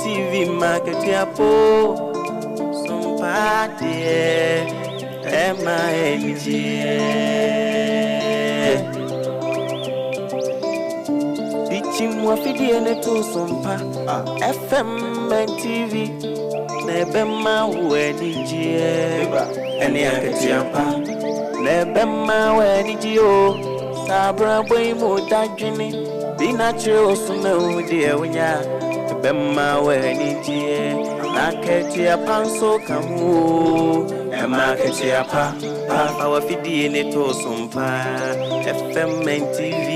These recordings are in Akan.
TV ma akatua po Sompa deɛ ɛma anigyeɛ Dikyim wafidie ne to Sompa FM and TV na ɛbɛma wo anigyeɛ ɛne akatua pa na ɛbɛma wo anigyeɛ o saa abrabɔ yi mu dadwene bi na kyerɛ wo so na wo deɛ wonya ɛbɛma wo anigyeɛ na akatua pa nso ka ho o ɛma akatua pa pa fa wafidie ne to Sompa FM and TV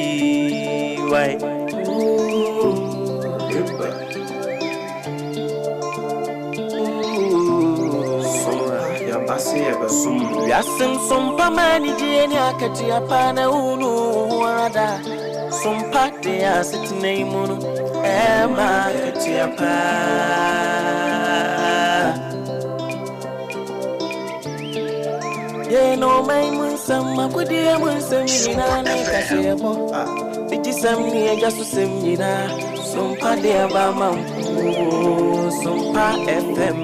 why. Wiase nsompa ma anigyeɛ ne akatua pa na wonu wo ho ara da. Sompa de asetena yi mu no ɛma akatua pa. Yɛn ɔman mu nsɛm, akodie mu nsɛm nyinaa ne kaseɛbɔ. Bigyesɛm ne agya so sɛm nyinaa. Sompa de aba ma wo. Sompa FM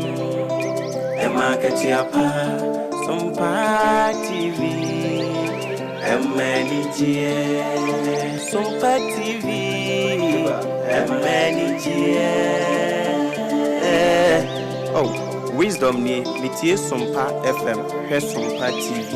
ɛma akatua pa. Sompa TV ɛma anigyeɛ. Sompa TV ɛma anigyeɛ. Oh, Wisdom nie, metie Sompa FM, hwɛ Sompa TV.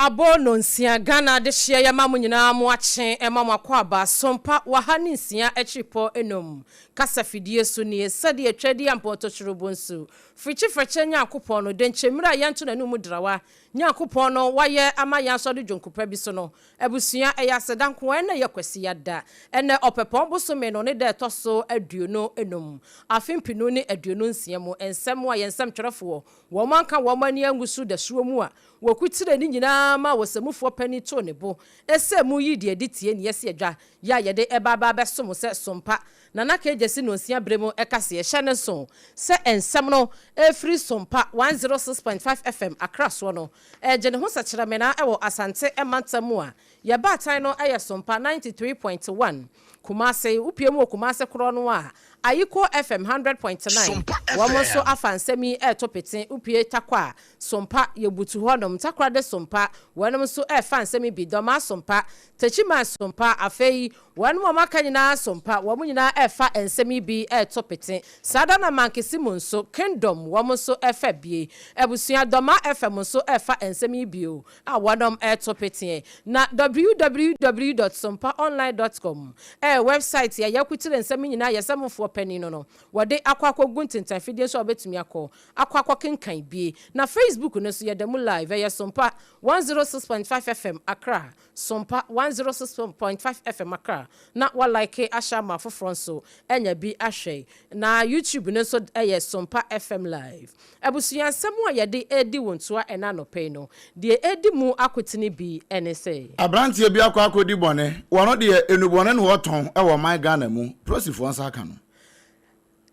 Abɔ nonsia Ghana adehyeɛ yɛma mo nyinaa mo akye ɛma mo akɔ aba sompa waha ne nsia akyiripɔ enum kasa fidie so nie sɛdeɛ twadi ampɔntɔkyerɛbo nsu firikyi frɛkyɛ Nyankopɔn no dɛnkyɛmmerɛ a yɛnto n'anum mu drawa Nyankopɔn no wayɛ ama yɛn asɔre dwonkupa bi so no abusua ɛyɛ aseda nko ɛna yɛ kwasi yada ɛnɛ ɔpɛpɔn bosome no ne da ɛtɔ so 25 afe 2026 mu nsɛm a yɛn nsɛm twerɛfoɔ wɔn anka wɔn ani angu so dasuo mu a wɔkutire ne nyinaa ma wɔsɛmufoɔ panin too ne bo ɛsɛ mu yi deɛ de tie ne yɛsi adwa yɛ a yɛde ɛba aba abɛsom sɛ sompa Nana Kegyesi nonsia bere mu ɛka se ɛhyɛ ne nso sɛ nsɛm no ɛfiri Sompa 106.5 FM Accra soɔ no ɛgye ne ho sɛkyerɛmena ɛwɔ Asante mantam mu a yɛbaatan no ɛyɛ Sompa 93.1 Kumase wopie mu wɔ Kumase korɔ no a Ayiko FM 100.9 wɔn nso afa nsɛm yi ɛɛto pete wopie Takwa Sompa yɛbutu hɔnom Takoradi Sompa wɔnom nso ɛɛfa nsɛm yi bi Dɔmaa Sompa Techiman Sompa afei wɔn a wɔaka nyinaa Sompa wɔn nyinaa ɛfa nsɛm yi bi ɛɛto pete saa da na Mankesi mu nso Kingdom wɔn nso ɛfa bie abusua Dɔma FM nso ɛfa nsɛm yi bio a wɔnom ɛɛto pete na www.sompaonline.com ɛyɛ website a yɛakutire nsɛm nyinaa yɛsɛmfoɔ panin no wɔde akɔ akɔgu ntentanfidie nso a wɔbɛtumi akɔ akɔ akɔkenkan bie na Facebook no nso yɛda mu live ɛyɛ Sompa 106.5 FM Accra Sompa 106.5 FM Accra na wa like ahyɛ ama foforɔ nso ɛnya bi ahwɛ na YouTube no nso ɛyɛ Sompa FM live abusua nsɛm a yɛde edi wɔn toa ɛna anɔpɛ yi no deɛ edi mu akotene bi ɛne sɛ. Aberanteɛ bi akɔ akɔdi bɔne, wɔno deɛ enubɔne na wɔtɔn wɔ ɔman Ghana mu, polisifoɔ nsa aka no.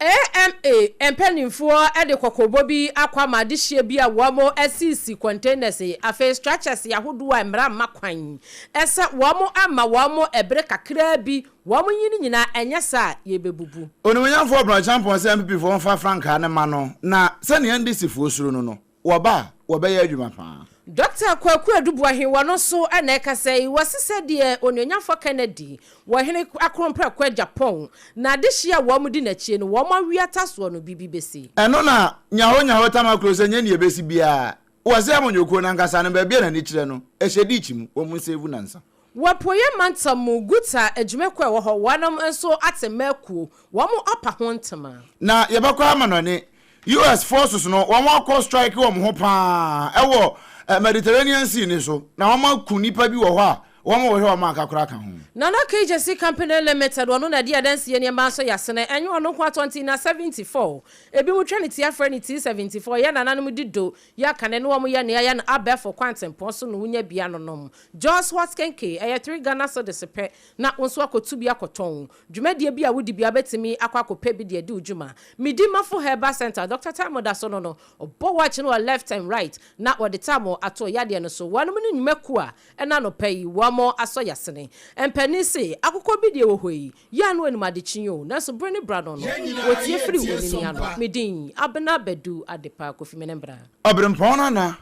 AMA mpanimfoɔ de kɔkɔbɔ bi akɔ ama adehyeɛ bi a wɔn asisi containers afei structures ahodoɔ a mmara mma kwan ɛsɛ wɔn ama wɔn ɛbere kakraa bi wɔn yi no nyinaa ɛnyɛ saa yɛbɛbubu. Onimonyamfoɔ Brɔkyampɔn sɛ NPP foɔ mfa frankaa no ma no na sɛnea NDC foɔ suro no no, wɔba a, wɔbɛyɛ adwuma paa. Dr. Kwaku Adu-Boahene wɔno nso na ɛkasa yi wɔse sɛdeɛ onuonyamfoɔ Kennedy wɔhene akrompɛkɔ Japan na adehyeɛ a wɔn di n'akyi no wɔn awiata soɔ no bibi bɛsi. Ɛno na Nyaho Nyaho Tamaklo sɛ nyɛ nea ɛbɛsi biara wɔ sɛ amanyɔkuo no ankasa no baabi a n'ani kyerɛ no ɛhyɛ ditch mu wɔn nsave nansa. Wɔpoyɛ mantam mu Guta adwumakuo a ɛwɔ hɔ wɔnom nso ate mmakuo wɔn apa ho ntoma. Na yɛbɛkɔ amanɔne. US forces no wɔn akɔ strike wɔn ho paa ɛwɔ Mediterranean Sea no so na wɔn aku nnipa bi wɔ hɔ a wɔn wɔhwɛ wɔn anka koraa ka ho. Nana Kegyesi Company Limited, ɔno na ɛde adansie nneɛma nso yɛ asene, ɛnyɛ ɔno nko ara, 20 na 74, ebinom twa ne tia frɛ no T74, yɛn nananom di do yɛ kane ne wɔn yɛ nea yɛ no abɛɛfo kwantempɔn so na wonya bi anonom. Jos Hot Kenkey, ɛyɛ 3 Ghana cedis pɛ na wo nso akɔtu bi akɔtɔn. Dwumadie bi a wodi biara wobɛtumi akɔ akɔpɛ bi de adi wo dwuma. Medi Mafo Herbal Centre, Dɔkta Tamo da so no no, ɔbɔ watch no wɔ left and right na wɔde Tamo ato yadeɛ no so. Wɔnom ne nnwuma kuo a ɛna anɔpa yi wɔn asɔ yasene. Mpanin se, akokɔ bi deɛ wɔ hɔ yi, yɛ a na ɔnim adekye o, nanso bere ne bra no no, wɔtie firi onini ano. Me din, Abena Badu Adepa Kofi Menembra. Ɔberempɔn Nana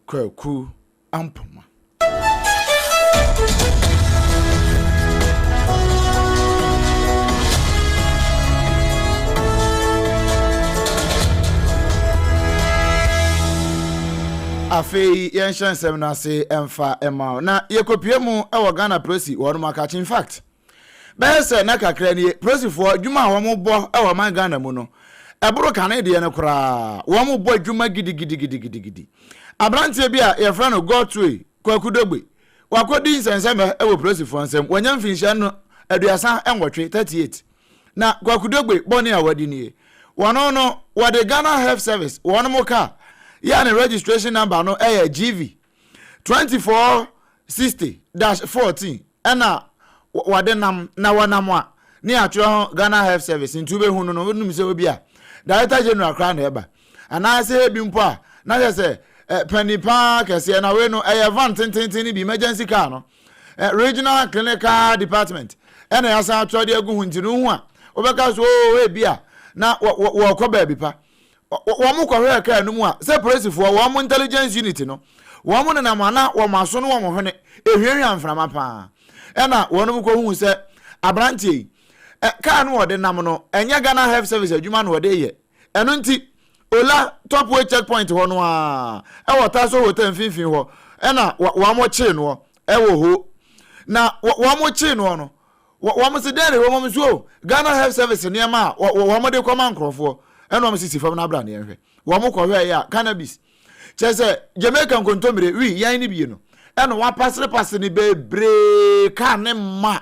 Kwaku Ampoma. Afei yɛnhyɛ nsɛm no ase mfa mma wo. Na yɛkɔpue mu wɔ Ghana Prosi wɔnom akakye. In fact, Bɛyɛ sɛ nna kakra nie, polisifoɔ adwuma a wɔbɔ wɔ ɔman Ghana mu no, ɛboro kane deɛ no koraa. Wɔbɔ adwuma gidigidigidigidi. Aberanteɛ bi a yɛfrɛ no Godway Kwaku Dogbe, wakɔdi nsɛnsɛmɛ wɔ polisifoɔ nsam. Wanya mfinhyia no 38, 38. Na Kwaku Dogbe bɔne a wadi nie. Wɔno no, wɔde Ghana Health Service wɔn kaa yɛ a ne registration number no yɛ GV 2460-14 ɛna wɔde nam na wɔnam a ne yɛatwerɛ ho Ghana Health Service nti wobɛhu no no wonim sɛ obi a Director General koraa na ɛba anaasɛ ebi mpo a na kyɛ sɛ eh, panin paa kɛseɛ na wei no ɛyɛ van tententen no bi emergency car no eh, Regional Clinical Department ɛna yɛasan atwerɛ de agu ho nti no wohu a wobɛka so oo ebi a na wɔkɔ baabi pa Wɔn kɔhwɛɛ kaa no mu a, sɛ polisifoɔ, wɔn intelligence unit no, wɔn nenam a na wɔn aso ne wɔn hwene ehwiahwia mframa paa. Ɛna wɔn kɔhuu sɛ aberanteɛ yi, kaa no wɔde nam no, ɛnyɛ Ghana Health Service adwuma na wɔde yɛ. Ɛno nti, Ola Topway checkpoint hɔ no ara, ɛwɔ Taso Hotel mfimfini hɔ, ɛna wɔn kyee noɔ ɛwɔ hɔ. Na wɔn kyee noɔ no, Wɔn se dɛn na ɛwɔ mu? Wɔn se oh, Ghana Health Service nneɛma a wɔn de kɔma nkorɔfoɔ ɛna wɔn se si fam na abra na yɛnhwɛ. Wɔn kɔhwɛɛ a, cannabis, kyerɛ sɛ Jamaica nkontommire, wi, yɛn ne bie no, ɛna wɔapasrepasre no bebree kaa ne mma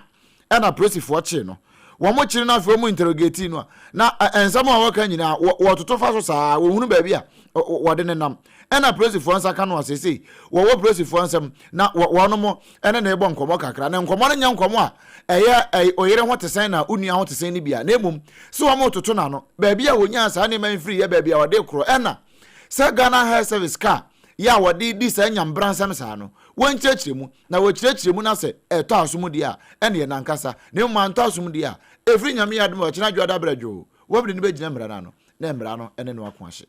ɛna polisifoɔ kyee no. Wɔn kyere no afei wɔn interrogate no a, na nsɛm a wɔka nyinaa wɔtoto fa so saa, wɔhunu baabi a wɔde ne nam. Ɛna polisifoɔ nsa ka no a seesei wɔwɔ polisifoɔ nsam na wɔnom ne no rebɔ nkɔmmɔ kakra. Na nkɔmmɔ no nyɛ nkɔmmɔ a ɛyɛ oyere ho te sɛn na wo nua ho te sɛn no bi a, na mmom sɛ wɔretoto n'ano. Baabi a wɔnyaa saa nneɛma yi firi yɛ baabi a wɔde korɔ. Ɛna sɛ Ghana Health Service kaa yɛ a wɔde di saa nyambransɛm saa no, wɔnkyerɛkyerɛ mu. Na wɔkyerɛkyerɛ mu na sɛ ɛtɔ asom deɛ a, ɛneɛ n'ankasa. Na mmom antɔ asom deɛ a, ɛfiri Nyame adom a ɔkyena Dwoada berɛ dwoo, wɔde no bɛgyina mmara no ano, na mmara no ne no ako ahye.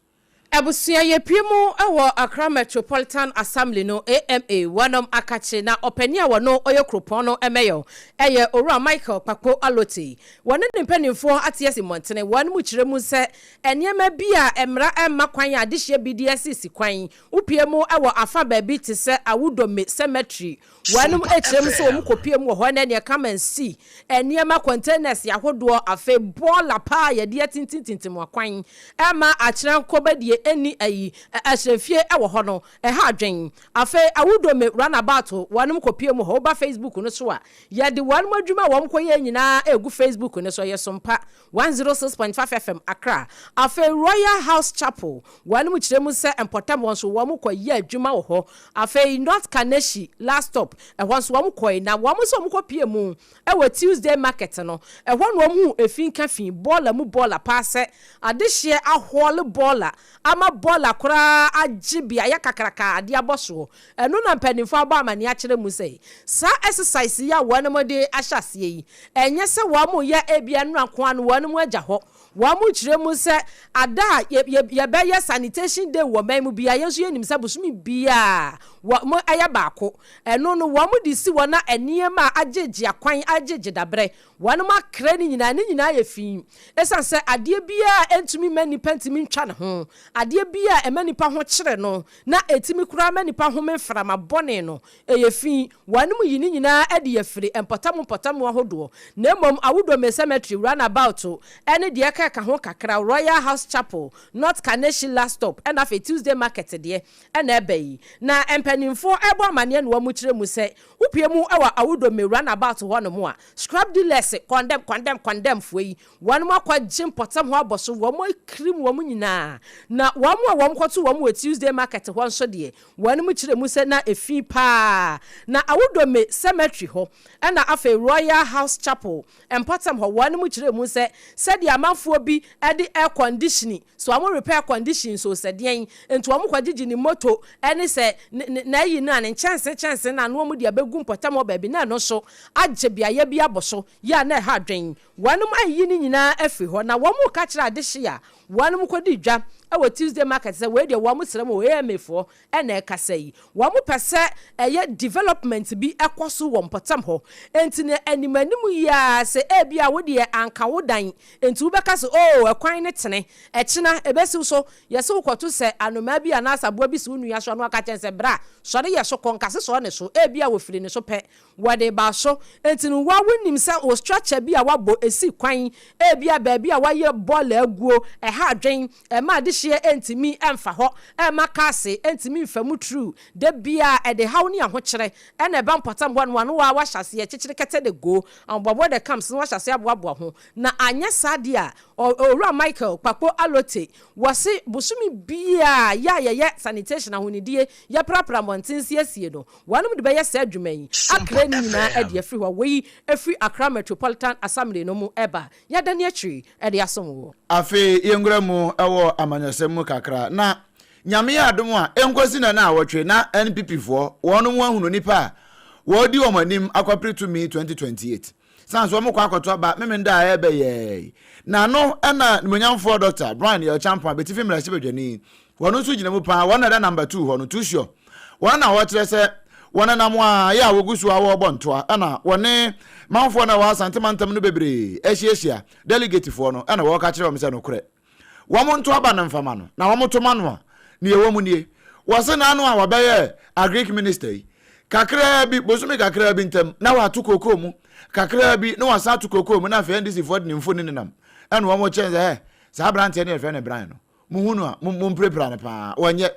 Abusua yɛpue mu wɔ Accra Metropolitan Assembly no, AMA, wɔnom akakye na ɔpanin a wɔno ɔyɛ kuropɔn no mayor yɛ Owura Michael Kpakpo Allotey. Wɔne ne mpaninfoɔ ate asi mmɔntene wɔn mu kyerɛ mu sɛ nneɛma bi a mmara mma kwan a adehyeɛ bi de asisi kwan wopue mu wɔ afa baabi te sɛ Awudome Cemetery Wɔnom kyerɛ mu sɛ wɔn kɔpue mu wɔ hɔ ɛnɛ neɛ come and see nneɛma containers ahodoɔ afei bɔɔla paa yɛde atintintintim akwan ɛma akyerɛ nkɔbɛdie ɛnni ayi ahyerɛmfie ɛwɔ hɔ no ɛha adwen afei Awudome runabout wɔnom kɔpue mu hɔ woba Facebook no so a yɛde wɔnom adwuma a wɔn kɔyɛɛ nyinaa ɛgu Facebook no so ɛyɛ Sompa 106.5 FM Accra afei Royal House Chapel Wɔnom kyerɛ mu sɛ mpɔtam hɔ nso wɔn kɔ yɛ adwuma wɔ hɔ. Afei North Kaneshie last stop ɛhɔ nso wɔn kɔe na wɔn nso wɔn kɔ pie mu wɔ Tuesday market no ɛhɔ na wɔn huu efi nka fi bɔɔla mu bɔɔla paa sɛ adehyeɛ ahɔɔle bɔɔla ama bɔɔla koraa agye beaeɛ kakraka adeɛ abɔ soɔ. Ɛno na mpaninfoɔ abɔ amaneɛ akyerɛ mu sɛ saa exercise yi a wɔnom de ahyɛ aseɛ yi ɛnyɛ sɛ wɔn yɛ ebia nnora nko ara no wɔnom agya hɔ. Wɔkyerɛ mu sɛ ada a yɛbɛyɛ sanitation day wɔ man mu biara, yɛn nso yɛnim sɛ bosome biara wɔyɛ baako. Ɛno no, wɔde si hɔ na nneɛma a agyegye akwan, agyegye dabrɛ, wɔn akra ne nyinaa, ne nyinaa yɛ fi. Ɛsiane sɛ adeɛ biara a ɛntumi mma nnipa ntumi ntwa ne ho, adeɛ biara a ɛma nnipa ho kyere no, na ɛtumi koraa ma nnipa home mframa bɔne no, Ɛyɛ fi, wɔnom yi ne nyinaa adi afiri mpɔtam mpɔtam ahodoɔ, na mmom Awudome Cemetery, Runabout, ne deɛ ɛka ɛkeka ho kakra, Royal House Chapel, North Kaneshie Last Stop, ɛna afei Tuesday Market deɛ ɛna ɛba yi. Na mpanimfoɔ ɛbɔ amaneɛ na wɔn kyerɛ mu sɛ wopie mu ɛwɔ Awudome roundabout hɔ nom a, scrap dealers, condemn, condemn, condemn foɔ yi, wɔn akɔgye mpɔtam hɔ abɔ so, wɔn akirim wɔn nyinaa. Na wɔn a wɔn kɔto wɔn wɔ Tuesday Market hɔ nso deɛ, wɔn kyerɛ mu sɛ na efi paa. Na Awudome Cemetery hɔ ɛna afei Royal House Chapel mpɔtam hɔ, wɔn kyerɛ mu sɛ sɛdeɛ amanfoɔ bi ɛde air conditioning so, wɔn repair condition so sɛ deɛn nti, wɔn kɔgyegye ne moto ɛne sɛ ne n'ayi no a ne nkyɛnse kyɛnse na ano wɔn de abɛgu mpɔtam hɔ baabi, na ɛno nso agye beaeɛ bi abɔ so yɛ a na ɛha adwen. Wɔn ayi ne nyinaa afiri hɔ, na wɔn ka kyerɛ adehye a wɔn kɔdi dwa ɛwɔ Tuesday Market sɛ wei deɛ, wɔn srɛ mu wɔ AMA foɔ ɛna ɛkasa yi, wɔn pɛ sɛ ɛyɛ development bi ɛkɔ so wɔ mpɔtam hɔ. Nti na anim anim yi a sɛ ebi a wodeɛ anka wo dan nti wobɛka sɛ oo, ɛkwan ne tene, ɛkyena ebesi so yɛsɛ wokɔto sɛ anomaa bi anaasɛ aboa bi si wo nua so ano aka kyɛn sɛ bra sɔre yɛ so kɔ nkase sɔɔ ne so, ebi a wɔfiri ne so pɛ wɔde ba so. Nti no wa wonim sɛ o structure bi a wabɔ esi kwan, ebi a baabi a wayɛ bɔɔla aguo ɛha adwen, ɛma adehyeɛ ntumi ɛmfa hɔ, ɛma kaase ntumi mfa mu turu de bia ɛde haw ne ahokyerɛ ɛna ɛba mpɔtam hɔ no ano wa wahyɛ aseɛ kyekyere kɛtɛ de go ahoboaboa de camps no, wahyɛ aseɛ aboaboa ho. Na anyɛ saa deɛ a, Owura Michael Kpakpo Alote wɔse bosome biaa yɛ a yɛyɛ sanitation, ahonidie, yɛprapra mmɔnten siesie no, wɔnom de bɛyɛ saa adwuma yi akra ne nyinaa ɛde afiri hɔ. Wei ɛfiri Accra Metropolitan Assembly no mu ɛba. Yɛda ne akyiri ɛde asom wɔ. Afei yɛnkura mu ɛwɔ amanyɔsɛm mu kakra. Na Nyame yɛ adom a, ɛnkɔsi na na awɔtwe na NPP foɔ wɔn mu ahunu nipa a wɔredi wɔn anim akɔpere tumi 2028, san so wɔn kɔ akɔto aba Memenda a ɛbɛyɛ. Na no ɛna nimonyamfoɔ Dr Bryan Yaw Acheampong, Abetifi mmarahyɛbadwani, wɔn nso gyina mu paa. Wɔn na ɛda number 2 hɔ no too sure. Wɔn na wɔkyerɛ sɛ wɔn nam a yɛ a wɔgu so a wɔrebɔ ntoa, ɛna wɔne manfoɔ no a wɔwɔ Asante mantam no bebree ahyiahyia delegatefoɔ no, ɛna wɔreka kyerɛ wɔn sɛ nokorɛ wɔn nto aba no mfama no na wɔn to ma no a, nea ɛwɔ mu nie. Wɔse n'ano a wɔbɛyɛ Agric minister yi, kakraa bi, bosome kakraa bi ntam na wato kokoo mu kakraa bi, na wasan ato kokoo mu, na afei NDC foɔ de ne mfoni nenam, ɛna wɔn kyɛn sɛ ɛ saa aberanteɛ no yɛfrɛ no Brian no, muhu no a, mompirapira no paa. Wɔnyɛ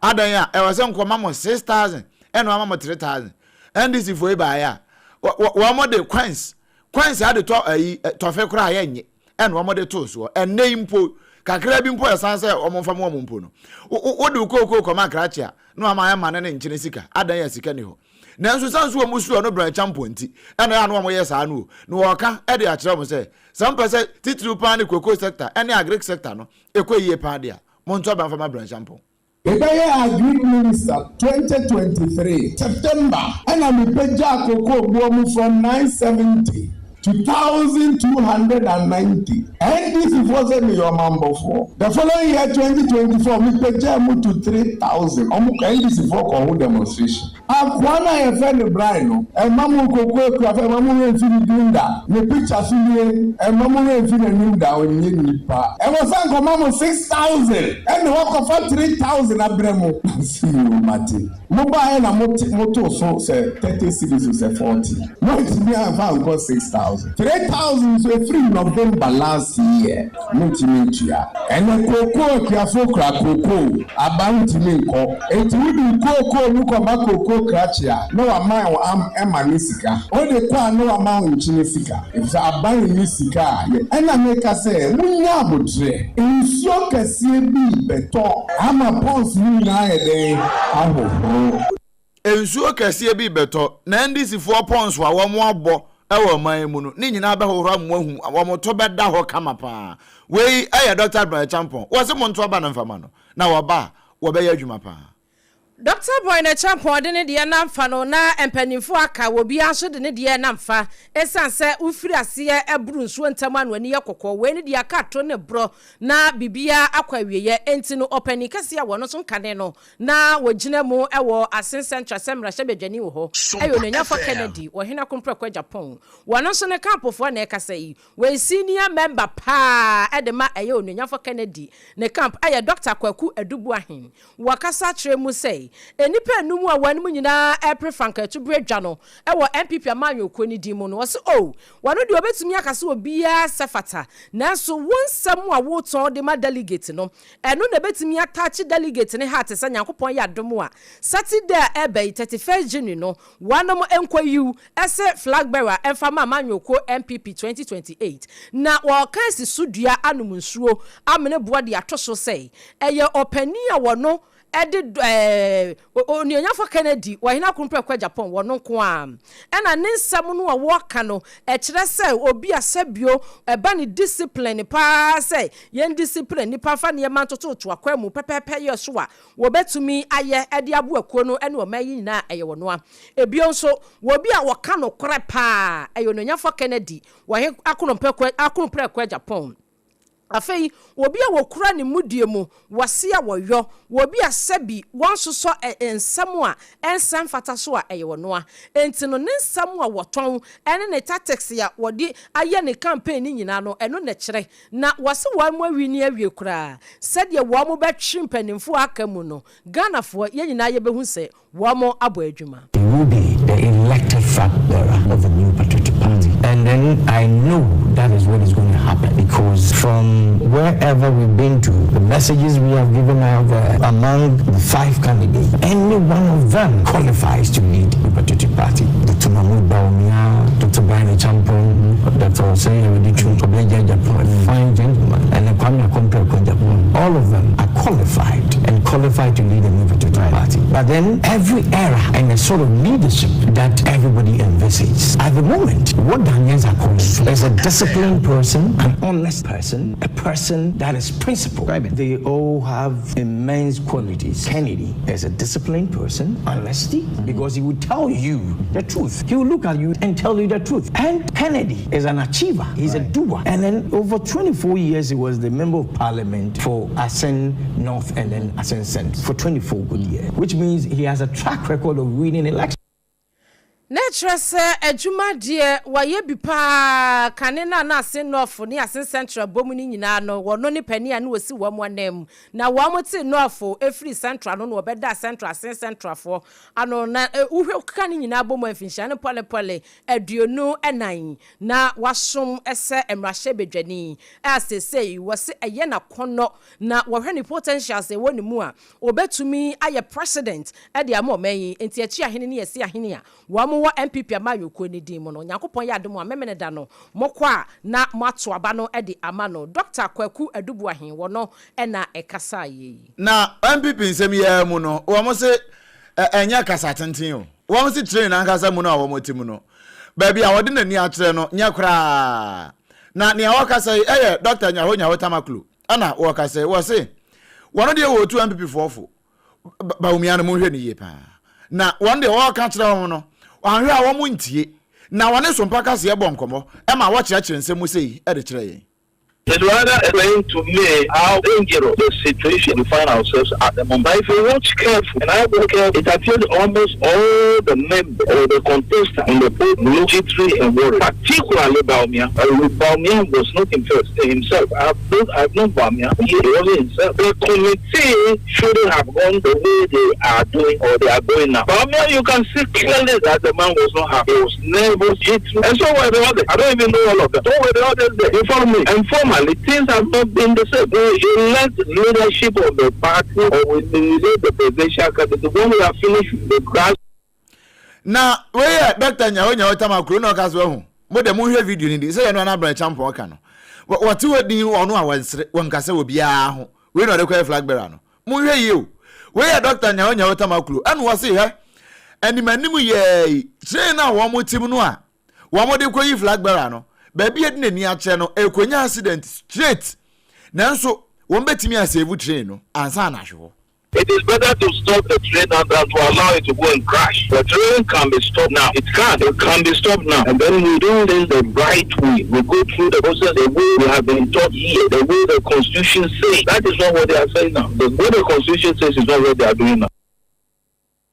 adan a ɛwɔ sɛ nkɔma mo 6000, ɛna wama mo 3000. NDC foɔ yi baeɛ a, wɔn de coins coins ade tɔ ayi tɔfe koraa yɛnyɛ, ɛna wɔn de too soɔ. Ɛnɛ yi mpo kakra bi mpo ɛsan sɛ wɔn mfa mu wɔn mpo no, wode kookoo kɔma akrakye a, na wɔn ayɛ ma ne ne nkyene sika adan yɛ sika ni hɔ. Nanso san so wɔn suro no Bryan Acheampong nti, ɛna ɛyɛ ano wɔn yɛ saa no o. Na wɔka ɛde akyerɛ wɔn sɛ sɛ mpɛ sɛ titiriw paa ne cocoa sector ɛne agric sector no ɛkɔ yie paa deɛ a, mo nto aba mfa ma Bryan Acheampong. Mebɛyɛ Agric Minister 2023 September, ɛna mepagyaa cocoa boɔ mu from 970 to 1290. NDC foɔ sɛ meyɛ ɔmanbɔfoɔ. The following year, 2024, mepagyaa mu to 3000. Ɔmo NDC foɔ kɔ ho demonstration. Akoa no a yɛfrɛ no Brian no, ɛma mo koko akuafo, ɛma mo werɛ mfi ne din da. Ne picture so nie, ɛma mo werɛ mfi n'anim da, ɔnyɛ nipa. Ɛwɔ sɛ nkɔma mo 6000, ɛna wakɔfa 3000 abrɛ mo. Si o mate. Mo baeɛ na mo te mo to so sɛ 30 cedis o sɛ 40. Mo ntumi amfa nkɔ 6000. 3000 nso efiri November last year. Mo ntumi ntua. Ɛnɛ kookoo akuafo kura kookoo aba ntumi nkɔ. Eti wodi kookoo no kɔma kookoo krakye a, na wama wo am ɛma ne sika. Wode kɔ a, na wama wo nkyene sika. Efisɛ aban nni sika a yɛ. Ɛna meka sɛ munya abotrɛ. Nsuo kɛseɛ bi bɛtɔ ama ponds no nyinaa yɛ dɛn ahohoro. Nsuo kɛseɛ bi bɛtɔ na NDC foɔ ponds a wɔn abɔ ɛwɔ ɔman mu no ne nyinaa bɛhohoro ama wɔn ahu wɔn to bɛda hɔ kama paa. Wei ɛyɛ Dr Bryan Acheampong. Wɔsi mo nto aba no mfama no na wɔba a, wɔbɛyɛ adwuma paa. Dr Bryan Acheampong de ne deɛ namfa no, na mpanimfoɔ aka wɔ biara nso de ne deɛ namfa, ɛsiane sɛ wofiri aseɛ ɛboro nsuo ntam ano ani yɛ kɔkɔɔ. Wei ne deɛ aka ato ne borɔ na biribiara akɔ awieɛ. Enti no ɔpanin kɛseɛ a wɔno nso nkane no na wɔgyina mu ɛwɔ Assin Central sɛ mmarahyɛbadwani wɔ hɔ ɛyɛ Onuonyamfoɔ Kennedy Ohene Akompreko Agyapong. Wɔno nso ne campfoɔ na ɛkasa yi. Wɔyɛ senior member paa ɛde ma ɛyɛ Onuonyamfoɔ Kennedy ne camp, ɛyɛ Dr Kwaku Adu Boahen. Wɔkasa kyerɛ mu sɛ sɛ nnipa nnum a wɔnom nyinaa repere frankaatu berɛ dwa no wɔ NPP amanyɔkuo no din mu no, ɔse oh, wɔno deɛ ɔbɛtumi aka sɛ obiara sɛ fata, nanso wo nsɛm a wotɔn de ma delegate no, ɛno na ɛbɛtumi ataakye delegate no heart sɛ Nyankopɔn yɛ adom a, Saturday a ɛreba yi, 31st January no, wɔnom nkɔyiw se flag bearer mfa ma amanyɔkuo NPP 2028, na wɔreka asi so dua anom nsuo amene boɔ de ato so sɛ ɛyɛ ɔpanin a wɔno de ɛɛ Onuonyamfo Kennedy Ɔhene Akompreko Agyapong wɔno nko ara ɛna ne nsɛm no a wɔka no ɛkyerɛ sɛ obi a sɛbio ɛba ne discipline paa sɛ yɛn discipline nipa mfa nneɛma ntototo akwan mu pɛpɛɛpɛ yɛ so a wɔbɛtumi ayɛ de aboa kuo no ne ɔman yi nyinaa ɛyɛ wɔnoa. Ebio nso, wɔ obi a wɔka nokorɛ paa, ɛyɛ Onuonyamfoɔ Kennedy wɔ he Akono Prɛko Agyapong. Afei, wɔ obi a wɔkura ne mudie mu, wɔ se a wɔyɔ, wɔ obi a sɛbi wɔnsosɔ nsɛm a ɛnsɛ mfata so a, ɛyɛ ɔnoa. Enti no, ne nsɛm a wɔtɔn ne ne tactics a wɔde ayɛ ne campaign no nyinaa no, ɛno na ɛkyerɛ Na wɔse wɔn awi ne awie koraa sɛdeɛ wɔn bɛtwe mpaninfoɔ a aka mu no, Ghanafoɔ yɛn nyinaa yɛbɛhu sɛ wɔn abɔ adwuma. He will be the elected flag bearer of the new patriotic party and then I know that is what is going to happen because from wherever we've been to, the messages we have given out there among the five candidates, any one of them qualifies to lead the patriotic party. Dr. Mahmoud Bawumia, Dr. Brian Acheampong, Dr. Osei Awiditwu, Oblegya Agyapong, a fine gentleman, and Kwame Akompreko Agyapong, all of them are qualified and qualified to lead the New Patriotic Party. But then every era and the sort of leadership that everybody envisages. At the moment, what Ghanaians are calling for is a disciplined person, an honest person, a person that is principled. They all have immense qualities. Kennedy is a disciplined person, honesty, because he would tell you the truth. He will look at you and tell you the truth. And Kennedy is an achiever. He's right. a doer. And then over 24 years, he was the member of parliament for Assin North and then Assin Central for 24 good years, which means he has a track record of winning elections. Na ɛkyerɛ sɛ adwuma deɛ wayɛ bi paa, kane no a na Asin North ne Asin Central bɔ mu no nyinaa no, wɔno ne panin a na ɔsi wɔn ananmu. Na wɔn tee North firii Central no na wɔbɛdaa Central Asin Centralfoɔ ano. Na wohwɛ keka ne nyinaa bɔ mu a, mfinhyia no pɔlepɔle 24 na wasom sɛ mmarahyɛbadwani a seesei wɔse ɛyɛ n'akɔnnɔ na wɔhwɛ ne potentials a ɛwɔ ne mu a, Ɔbɛtumi ayɛ president de ama ɔman yi, enti Akyiahene ne Asiahene a wɔn wɔ NPP amanyɔkuo no din mu no, Nyankopɔn yɛ adom a Memeneda no mokɔ a na moato aba no de ama no. Dɔkta Kwaku Adu Boahen wɔ no na ɛkasaeɛ yi. Na NPP nsɛm yi ara mu no, wɔn se ɛnyɛ kasa tenten o. Wɔn se train ankasa mu no a wɔn te mu no, baabi a wɔde n'ani akyerɛ no nyɛ koraa. Na nea ɔkasa yi yɛ Dɔkta Nyaho Nyaho Tamaklo. Ɛna wɔka sɛ, wɔse, wɔn deɛ wɔretu NPP foɔ fo, Bawumia no monhwɛ no yie paa. Na wɔn deɛ wɔreka kyerɛ wɔn no, wɔanhwɛ a wɔn ntie. Na wɔne Sompa Kaseɛ bɔ nkɔmmɔ ma wɔkyerɛkyerɛ nsɛm mu sei de kyerɛ yɛn. It rather explain to me how dangerous the situation we find ourselves at the moment. But if you watch carefully, and I watch carefully, it appears almost all the members or the contestants on the podium look jittery and worried, particularly Bawumia. Bawumia was not himself. Himself. I've known, I've known Bawumia. He wasn't himself. The committee shouldn't have gone the way they are doing or they are going now. Bawumia, you can see clearly that the man was not happy. He was nervous, jittery, and so were the others. I don't even know all of them. So were the others there. You follow me? And formally, things have not been the same. We elect leadership of the party or we elect the presidential candidate. When we are finished with the grass. Na wei yɛ Dɔkta Nyaho Nyaho Tamakuro na ɔka so ahu. Mo de monhwɛ video no di sɛ yɛn no Abraham Champɔn ka no. Wɔte hɔ din ɔno a wɔnsere wɔnkasa wɔ biara ho. Wei na ɔde kɔyɛ flag bearer no. Monhwɛ yie o. Wei yɛ Dɔkta Nyaho Nyaho Tamakuro ɛna ɔse hwɛ anim anim yɛɛ yi train a wɔn te mu no a wɔn de kɔyi flag bearer no baabi a ɛde n'ani akyerɛ no ɛkɔnya accident straight nanso wɔn bɛtumi asave train no ansa na ahwe hɔ. It is better to stop the train now than to allow it to go and crash. The train can be stopped now. It can. It can be stopped now. And then we do things the right way. We go through the process the way we have been taught here, the way the constitution says. That is not what they are saying now. The way the constitution says is not what they are doing now.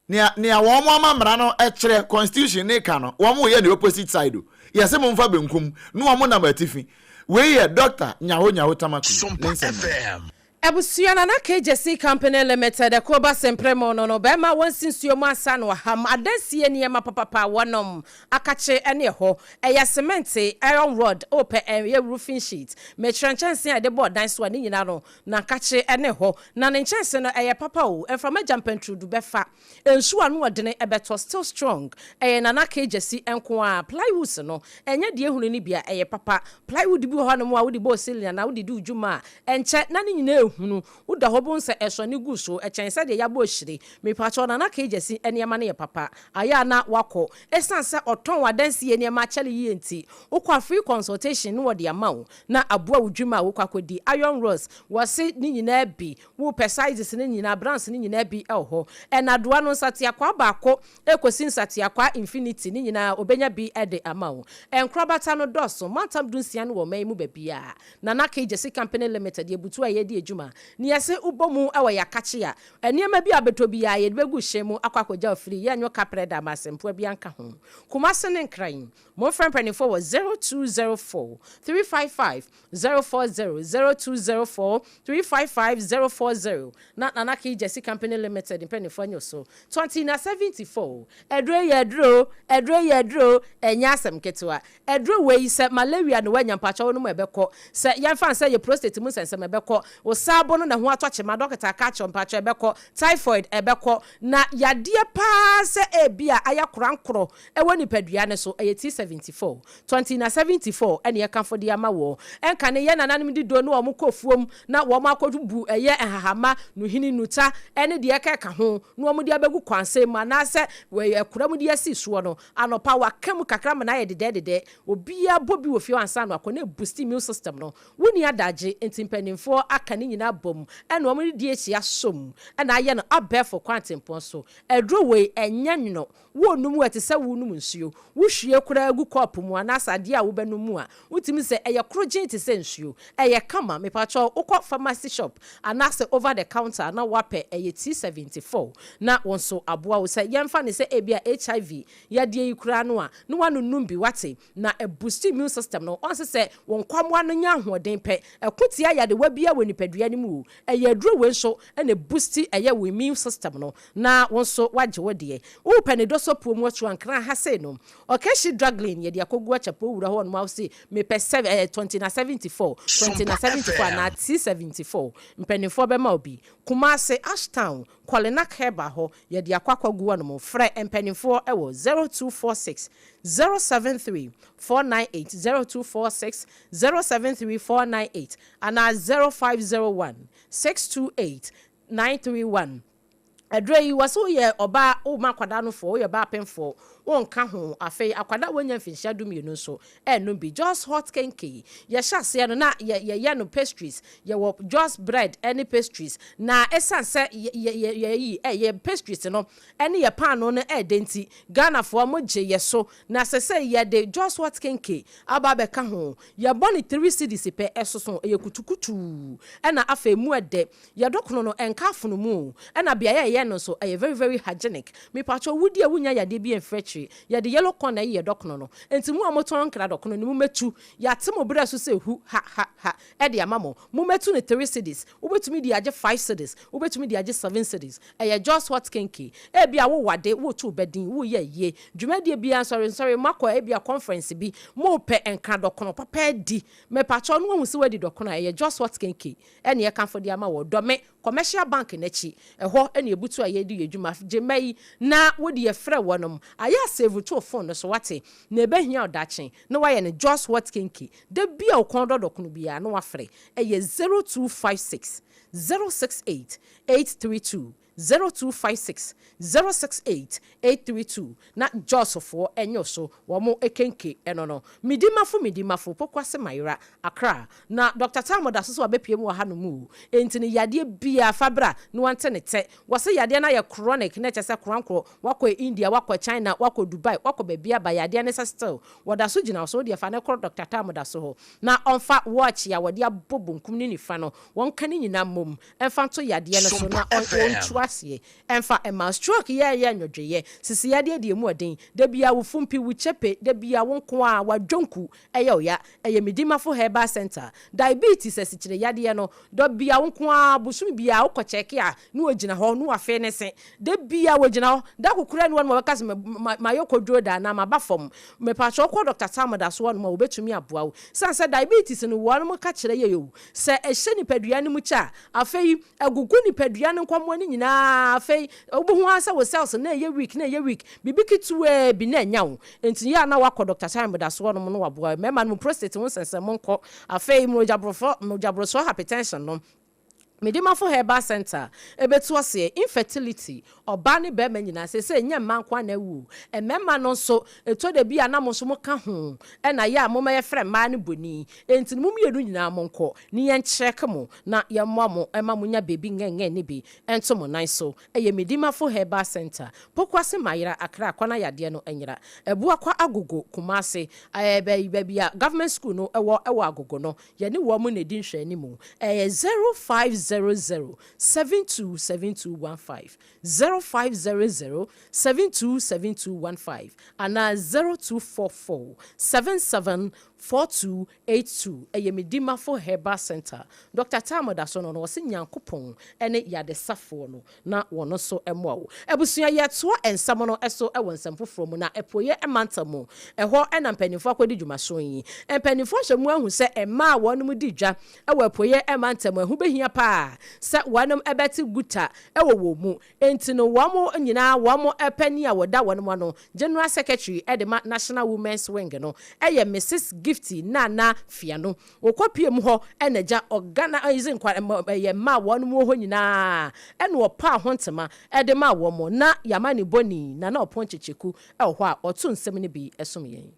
Nea nea wɔn ama mmara no kyerɛ, constitution ne ka no, wɔn reyɛ ne opposite side o. Yɛse momfa benkum, na wɔn nam atifi. Wei yɛ Doctor Nyaho Nyaho Tamaklo ne Sompa nsɛm no. FM. Abusua Nana Kegyesi Company Limited ɛko ba semprɛ mu no no bɛma wɔnsi nsuo mu ansa na wɔaham adansie nneɛma papapa a wɔnom akakye ɛne ɛhɔ ɛyɛ semente, iron rod, wopɛ ɛyɛ roofing sheet, mekyerɛ nkyɛnsee a yɛde bɔ ɔdan so a ne nyinaa no nankakye ɛne hɔ na ne nkyɛnse no ɛyɛ papa o mframa gya mpɛntrudu bɛfa nsuo ano ɔdene ɛbɛtɔ still strong ɛyɛ Nana Kegyesi nko ara. Plywoods no ɛnyɛ deɛ ehunu no bi a ɛyɛ papa. Plywood bi wɔ hɔnom a wode bɔ ceiling anaa wode di wo dwuma a, ɛnkyɛ na ne nyinaa ehunu. Woda hɔ bohu sɛ ɛsɔne gu so, ɛkyɛn sɛdeɛ yɛabɔ ahyire. Mepakyɛw, Nana Kegyesi nneɛma no yɛ papa. Ayɛ a na wakɔ. Esiane sɛ ɔtɔn adansie nneɛma akyɛre yie nti, wokɔ a free consultation no wɔde ama wo na aboa wo dwuma a wokɔ akɔdi. Iron rods, wɔse ne nyinaa bi. Wopɛ sizes no nyinaa, brands no nyinaa bi wɔ hɔ. Ɛnadoa no, nsateakwaa baako kɔsi nsateakwaa infinity ne nyinaa ɔbɛnya bi de ama wo. Nkorabata no dɔɔso, mantam dunsia no wɔ ɔman yi mu baabiara. Nana K. Gyasi Company Limited, yɛbutu a yɛredi adwuma. Nea ɛse wobɔ mu wɔ yɛn akakye a, nneɛma bi a wobɛtɔ biara yɛde bɛgu hyɛn mu akɔ akɔgya wo firi, yɛnyɛ kaprɛ da ama asɛmfua biara nka ho. Kumase ne Nkran, momfrɛ mpanimfoɔ wɔ 0204 355 040, 0204 355 040 na Nana Key Gyasi Company Limited mpaninfoɔ nye so. 20 na 74. Aduro yi yɛ aduro o, aduro yi yɛ aduro o, ɛnyɛ asɛm ketewa. Aduro wei sɛ malaria na woanya mpakyɛ wonom a ɛbɛkɔ, sɛ yɛmfa no sɛ ɛyɛ prostate mu nsɛnsɛm ɛbɛkɔ, wo saabo no na ɛho atɔ kyema dɔketa aka akyerɛ wo mpakyɛ ɛbɛkɔ, typhoid ɛbɛkɔ, na yadeɛ paa sɛ ebia ayɛ korankorɔ ɛwɔ nipadua no so ɛyɛ T74. 20 na 74 ɛne ɛkafo de ama woɔ. Ɛnkane yɛn nananom di do ne wɔn kɔ fuom na wɔn akɔ bu ɛyɛ nhahama, nuhini, nuta ɛne deɛ ɛkɛka ho na wɔn de abɛgu kwansɛn mu anaasɛ ɛkora mu de asi soɔ no, anɔpa waka mu kakra ma no ayɛ dedɛɛdedɛ. Obiara bɔ bi wɔ fie hɔ ansa na wakɔ na ɛbusti immune system no. Wonni adagye nti mpanimfoɔ aka ne nyinaa abom ɛna wɔn de DHA asɔ mu ɛna ayɛ no abɛɛfo kwantempɔn so. Aduro wei ɛnyɛ nwono. Worenom a, ɛte sɛ worenom nsuo. Wohwie koraa gu kɔɔpo mu anaasɛ adeɛ a wobɛnom mu a, wotumi sɛ ɛyɛ korogyenn te sɛ nsuo. Ɛyɛ kama. Mepakyɛw, wokɔ pharmacy shop anaasɛ over the counter a na woapɛ ɛyɛ T74 na wo nso aboa wo. Sɛ yɛmfa no sɛ ebia HIV yadeɛ yi koraa no a, na woanonom bi, woate? Na ɛboost immune system no. Ɔnse sɛ wo nkwammoa no nya ahoɔden pɛ, ɛko tia yadewa biara wɔ nipadua no mu o. Ɛyɛ aduro wei nso na ɛboosti ɛyɛ wo immune system no na wo nso woagye wo deɛ. Wopɛ ne dɔsɔ puo mu ɔkyew ankra ha sei no Ɔkɛhye Draglin yɛde akɔgu akyɛpɔ wura hɔ nom a wose mepɛ sɛv ɛɛ 20 na 74, 20 na 74 anaa T 74 mpaninfoɔ bɛma wo bi. Kumase, Ashtown, Kɔlenak Herbal hɔ yɛde akɔ akɔgu hɔ nom. Frɛ mpaninfoɔ wɔ 0246 073 498, 0246 073 498 anaa 0501 628 931. Aduro yi, wɔse woyɛ ɔbaa woma akwadaa no foɔ, woyɛ ɔbaa pemfoɔ, wonka ho. Afei akwadaa a wanya mfinhyia dumienu nso ɛnnom bi. Jos hot kenkey, yɛhyɛ aseɛ no na yɛyɛ no pastries, yɛwɔ Jos bread ne pastries. Na ɛsiane sɛ yɛyi yɛ pastries no ne yɛ paanoo no ɛɛdɛ nti, Ghanafoɔ mo gye yɛ so. Na sesei yɛde Jos hot kenkey aba abɛka ho. Yɛbɔ no three cedis pɛ, ɛsoso, ɛyɛ kutukutuu, ɛna afei mu ɛdɛ. Yɛ dɔkono no ɛnka afono mu o, ɛna beaeɛ a yɛyɛ no nso ɛyɛ very very hygienic. Mepakyɛw wodi a wonnya yadeɛ biara mfiri akyire. Yɛde yellow corn na ɛyɛ yɛ dɔkono no. Enti mo a motɔn nkra dɔkono no mommɛtu. Yɛate mo berɛ so sɛ hu ha ha ha ɛde ama mo. Mommɛtu no three cedis. Wobɛtumi de agye five cedis, wobɛtumi de agye seven cedis. Ɛyɛ just hot kenkey. Ebia wowɔ ade, woreto wo ba din, woreyɛ ayie, dwumadie biara, nsɔrensɔre, moakɔ ebia conference bi, morepɛ nkra dɔkono papa adi. Mepakyɛw na woahu sɛ woadi dɔkono a, ɛyɛ just hot kenkey ɛne ɛkamfo de ama wɔ Dɔme Commercial Bank no akyi. Ɛhɔ na yɛbutu a yɛredi yɛn dwuma. Gye mma yi na wode yɛ frɛ wɔnom. Ayɛ a save to wo phone no so, woate? Na ɛbɛhia wo daakye na woayɛ no just hot kenkey. Da bi a wo kɔn dɔ dɔkono biara na woafrɛ. Ɛyɛ 0256 068 832, 0256 068 832 na Jos foɔ ɛnyɛ so wɔn kenke ɛno no. Midimafo Midimafo, Pokuase Mayera, Accra. Na Doctor Tamo da so sɛ wabɛpue mu wɔ ha nom o. Enti no yadeɛ biaa fa bra na wante ne tɛ. Wɔse yadeɛ no ayɛ chronic na kyerɛ sɛ korankorɔ, wakɔ India, wakɔ China, wakɔ Dubai, wakɔ baabiaa ba yadeɛ no sɛ still wɔda so gyina wo so, wodeɛ fa no kɔ Doctor Tamo da so hɔ na ɔmfa watch a wɔde abɔ bonkum ne nifa no wɔnka ne nyinaa mmom mfa nto yadeɛ no so na Sompa FM. ɔntu aseɛ ɛmfa mma wo. Stroke yɛ yɛ nwodwoeɛ, sisi yadeɛ deɛ ɛmu ɔden, da biara wo fumpi, wo kyɛpe, da biara wo nko ara, w'adwonku ɛyɛ wo ya. Ɛyɛ Medimafo Herbal Centre. Diabetes, asikyire yadeɛ no, da biara wo nko ara, bosome biara wokɔ kyɛke a, na wɔgyina hɔ, na wafee ne se. Da biara wɔgyina hɔ. Da ko koraa nni hɔ nom a wɔbɛka sɛ mayɛ kodwoo da anaa maba fam. Mepakyɛw kɔ Dɔkta Tam da so hɔ nom a wɔbɛtumi aboa wo. Esiane sɛ diabetes no wɔnom ka kyerɛ yɛ o, sɛ ɛhyɛ nipadua no mu kyɛ a, afei ɛgugu nipadua no nkwammoa no nyinaa, afei wobɛhu ara sɛ wo cells no na ɛyɛ weak na ɛyɛ weak, biribi ketewaa bi na anya wo. Enti yɛ a na woakɔ Dɔkta Time da so hɔ nom na waboa wo. Mmarima no mo prostate ho nsɛnsɛm monkɔ. Afei mogyaborosoɔ hypertension no, Medimafo Herbal Centre bɛtu aseɛ, infertility, ɔbaa ne barima nyinaa, seesei ɛnyɛ mmaa nko ara na awu o, mmarima no nso, ɛtɔ da bi a na mo nso moka ho na yɛ a moma yɛfrɛ mmaa no boni, enti no mo mmienu nyinaa monkɔ ne yɛn check mo na yɛmmoa mo ma monya baabi ngɛngɛn no bi nto mo nan so. Ɛyɛ Medimafo Herbal Centre, Pokuase Mayera, Accra, kwan a yadeɛ no nyera, Abuakwa Agogo, Kumasi, ɛɛ baabi a Government School no wɔ wɔ Agogo no. Yɛne wɔn na ɛdi nhwɛanimu. Ɛyɛ 0500 727215, 0500 727215 anaa 0244 774282. Ɛyɛ me Dimafo Herbal Centre. Dɔkta Tam da so no no, ɔse Nyankopɔn ne yadesafoɔ no. na wɔn nso mmoa wo. Abusua, yɛtoa nsɛm no so wɔ nsɛm foforɔ mu, na Apueeɛ mantam mu, ɛhɔ na mpanimfoɔ akɔdi dwumason yi. Mpanimfoɔ ahyɛ mu ahu sɛ mmaa a wɔnom di dwa wɔ Apueeɛ mantam mu, ɛho bɛhia pa ara sɛ wɔnom bɛte guta wɔ wɔn mu. Enti no wɔn nyinaa wɔn panin a wɔda wɔnom ano, General Secretary de ma National Women's Wing no yɛ Misis Gifty Nana Fianu. Wɔkɔpue mu hɔ na agya ɔganaize nkwa ɛyɛ mma a wɔnom wɔ hɔ nyinaa ɛna ɔpaa ho ntoma de maa wɔn. Na Yamanibɔni Nana Ɔpɔn Kyekyeku wɔ hɔ a ɔto nsɛm no bi som yɛn.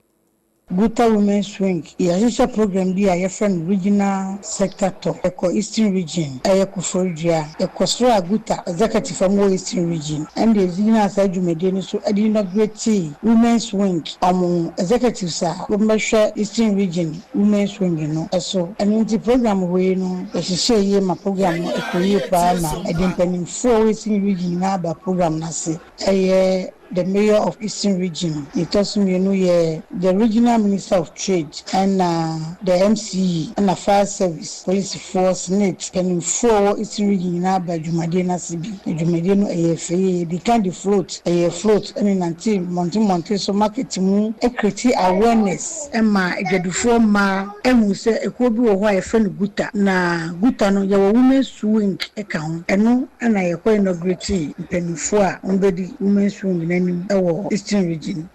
Guta Women's Wing, Yɛahyehyɛ program bi a yɛfrɛ no Regional Sector Tour. Yɛkɔ Eastern Region, ɛyɛ Koforidua. Yɛkɔsraa Guta Executive a wɔwɔ Eastern Region ɛna yɛdze gyinaa saa dwumadie no so de inauguratee Women's Wing, wɔn Executives a wɔbɛhwɛ Eastern Region Women's Wing no so. Ɛno nti program wei no yɛhyehyɛɛ yie ma program no ɛkɔɔ yie paa ma ɛde mpaninfoɔ a ɛwɔ Eastern Region nyinaa baa program no ase. Ɛyɛ the Mayor of Eastern Region, deɛ ɛtɔ so mmienu yɛ the Regional Minister of Trade ɛna the MCE ɛna Fire Service, polisifoɔ, Senate mpaninfoɔ a ɛwɔ Eastern Region nyinaa baa dwumadie no ase bi. Na dwumadie no ɛyɛɛ fɛ yie. Yɛdii kan de float, ɛyɛɛ float ɛne nantee mmɔnten mmɔnten so market mu ɛcreate awareness. Ɛma adwadifoɔ mmaa hu sɛ ekuo bi wɔ hɔ a yɛfrɛ no Guta, na Guta no yɛwɔ Women's Wing ka ho. Ɛno na yɛkɔ inaugurate mpanimfoɔ a wɔbɛdi Women's Wing no anim wɔ Eastern Region.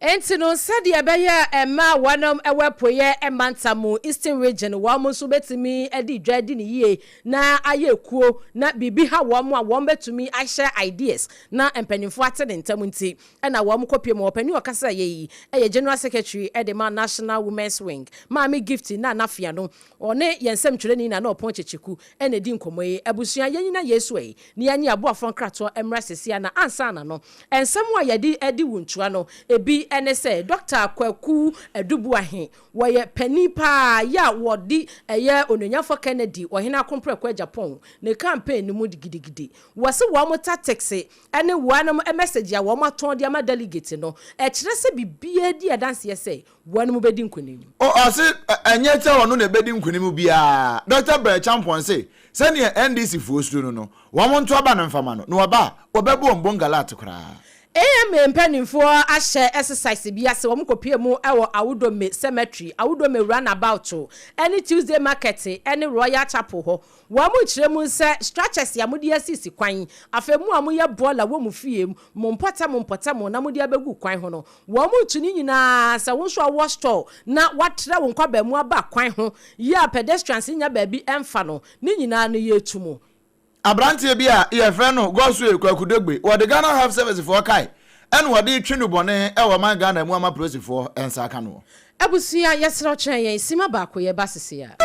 Enti no, sɛdeɛ ɛbɛyɛ a mmaa a wɔnom wɔ Apueɛ Mantam mu, Eastern Region, wɔn nso bɛtumi adi dwa adi no yie na ayɛ ekuo na biribi ha wɔn a wɔn bɛtumi ahyɛ ideas na mpanimfoɔ ate ne ntɛm nti, na wɔn kɔpue mu. Ɔpanin a ɔkasa yɛ yi yɛ General Secretary de ma National Women's Wing, Maame Gifty Nana Fiano. Ɔne yɛn nsɛmtwerɛni Nana Ɔpɔn Kyekyeku na ɛdi nkɔmmɔ yi. Abusua, yɛnyina yei so ɛ, na yɛnye aboafoɔ nkratoɔ mmra seesei ara na ansa na no, nsɛm a yɛde adi wo ntua no, ebi ne sɛ, Dɔkta Kwaku Adu-Boahe, wɔyɛ panin pa ara yɛ a wɔde ɛyɛ Onuonyamfoɔ Kennedy Ɔhene Akompreko Agyapong ne campaign no mu gidigidi. Wɔse wɔn tactics ne wɔnom message a wɔn atɔn de ama delegate no, ɛkyerɛ sɛ biribiara di adanseɛ sɛ wɔnom bɛdi nkonim. O, ɔse ɛnyɛ sɛ ɔno na ɛbɛdi nkonim biara. Dɔkta Brɛ Champon se sɛdeɛ NDC foɔ suro no no, wɔn nto aba no mfama no, na wɔba a, wɔbɛbɔ wɔn bongalat koraa. AMA mpaninfoɔ ahyɛ exercise bi ase, wɔn kɔpue mu wɔ Awudome Cemetery, Awudome Runabout, ne Tuesday Market ne Royal Chapel hɔ. Wɔkyerɛ mu sɛ structures a mode asisi kwan, afei mo a moyɛ bɔɔla wɔ mo fie, mo mpɔtam mpɔtam na mode abɛgu kwan ho no, wɔtu ne nyinaa. Sɛ wo nso a wowɔ store na woatrɛ wo nkwaban mu aba kwan ho yi a pedestrians nnya baabi mfa no, ne nyinaa no yɛtu mu. Abranteɛ bi a yɛfrɛ no Godswill Kwaku Dogbe, wɔde Ghana Health Service foɔ kae ɛna wɔde retwe nnubɔne wɔ ɔman Ghana mu ama polisifoɔ nsa aka noɔ. Abusua yɛsrɛ wo kyerɛ yɛn sima baako yɛba sesei a.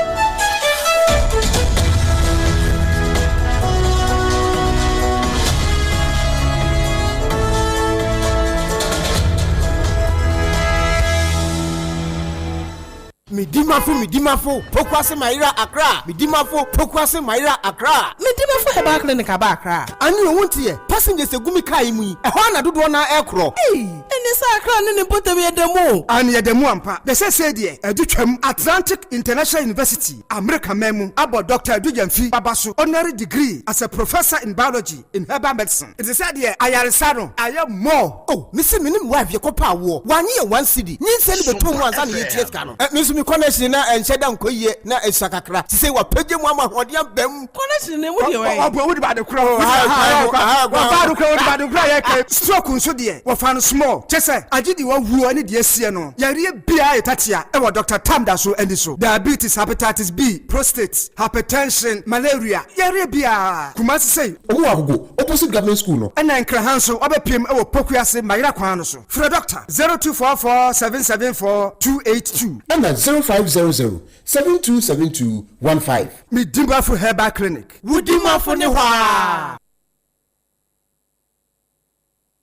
Medi. Medimafo Medimafo Pokuase Mayera Accra Medimafo Pokuase Mayera Accra. Medimafo Herbal Clinic aba Accra. Ane o wonteɛ, passengers egu me car yi mu yi, ɛhɔ ara na dodoɔ no ara ɛrekorɔ. Ei! Ɛne sɛ Accra ne ne mpɔtam yɛ da mu o. Aane yɛda mu ampa. Na seesei deɛ adu twam. Atlantic International University, Amerika man mu, abɔ Dɔkta Adu Gyamfi aba so honorary degree as a Professor in Biology in Herbal Medicine. Nti sɛ deɛ ayaresa no ayɛ more. Oh me se me ne me wife yɛkɔ pɛ awoɔ wanye yɛ one cedi nyinsɛn no bɛtɔ mu ansa na yɛtua sika no. Me nso me connection na ɛnhyɛ da nkɔ yie na ɛsua kakra sesei wapagya mu ama ahoɔden aba mu. Connection no emu deɛ wɛn? Ɔbɔ wode ba de korɔ wɔfa de korɔ wode ba de korɔ yɛ kɛ stroke nso deɛ wɔfa no small kyɛ sɛ agye deɛ wawuo ne deɛ asie no yareɛ biara yɛ tatia ɛwɔ Doctor Tam da so ani so diabetes hepatitis B prostate hypertension malaria yareɛ biara Kumasi sei. Ɔmo wɔ Agogo opposite government school no. Ɛna Nkran ha nso wabɛpiem wɔ Pokuase Mayera kwan no so. Frɛ Dɔkta 0244 774 282. Ɛna 0500 7272 15. Me Dimafo Herbal Clinic. Wo Dimafo ne hɔ aa.